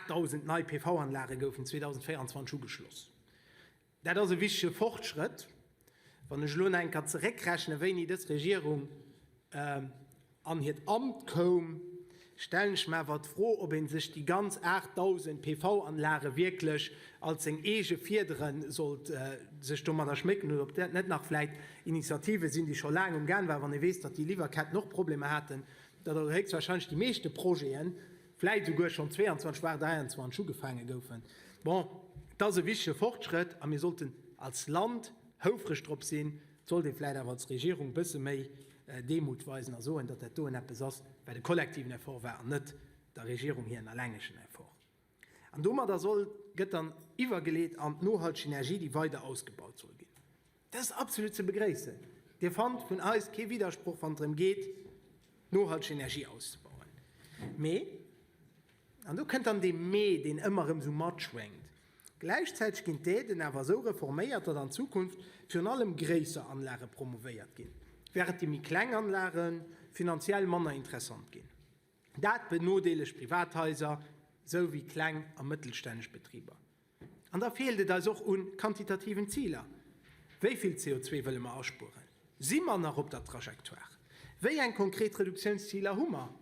8.000 nei PV-Anlage goufen 2024 ugeschloss. Dat ass e wichtege Fortschrëtt. Wann ech elo nach eng Kéier zeréckrechnen, wéini dës Regierung an hiert Amt koum, stellen ech mer awer d'Fro, ob ee sech déi ganz 8.000 PV-Anlage wierklech als seng eege Fiedere sollt sech domadder schmécken oder ob dat net nach vläicht Initiative sinn, déi scho laang um Gaang waren, wann ee weess, datt déi Liwwerketten och Problemer haten, datt also héchstwahrscheinlech déi meeschte Projeten vläit esouguer schonn 22, voire 23 ugefaange goufen. Bon, et ass e wichtege Fortschrëtt a mir sollten als Land houfreg drop sinn. Et sollt ee vläit awer als Regierung e bësse méi Demut weisen a soen, datt dat doen eppes ass, wat e kollektiven Effort war an net der Regierung hiren allengegen Effort. An domadder soll, gëtt dann iwwergeleet an d'nohalteg Energie, déi weider ausgebaut soll ginn. Dat ass absolut ze begréissen. Dir fannt vun eis kee Widdersproch, wann et drëm geet, d'nohalteg Energie auszebauen. Mee, an do kënnt dann dee Mee, deen ëmmer erëm esou matschwéngt, gläichzäiteg ginn d'Aiden awer esou reforméiert, datt an Zukunft virun allem gréisser Anlage promouvéiert ginn, wärend déi méi kleng Anlage finanziell manner interessant ginn. Dat benodeelegt Privathaiser sou wéi kleng a mëttelstänneg Betriber. An da feelt et eis och u quantitativen Ziler. Wéi vill CO2 wëlle mer aspueren? Si mer nach op der Trajectoire? Wéi eng konkret Reduktiounsziler hu mer?